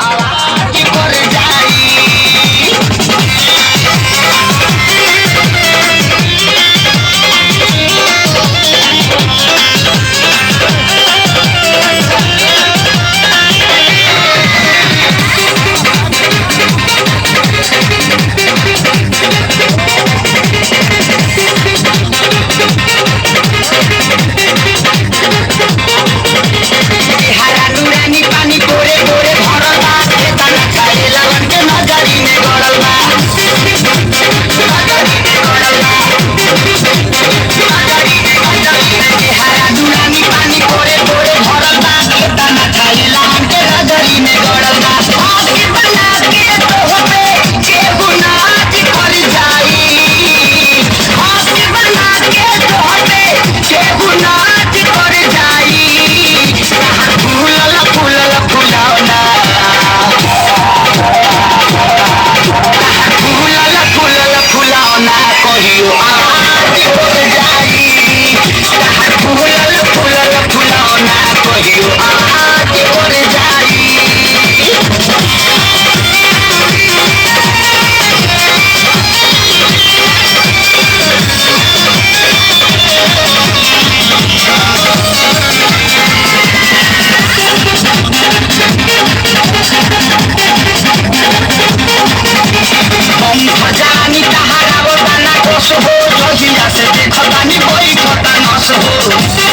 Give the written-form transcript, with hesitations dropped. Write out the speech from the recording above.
आवाज कर जाई। हरा नुरानी पानी गोरे गोरे भरल बा, एतना खाए लगन के नजरी में गड़ल बा, नजरी में गड़ल बा, नजरी में नजरी में। हरा नुरानी पानी गोरे गोरे भरल बा, एतना खाए लगन के नजरी में गड़ल बा। आग बना के तोहपे केहू नाच कर जाई, आग बना के तोहपे केहू नाच कर जाई। फूलल फूलल फुलौना, फूलल फूलल फुलौना कहियो आवाज हो जाई। फूलल फूलल फुलौना कहियो आवाज हो जाई। बम खजानी तहारा बताना कोस हो, जहिया से देखतानी बैठता नस हो।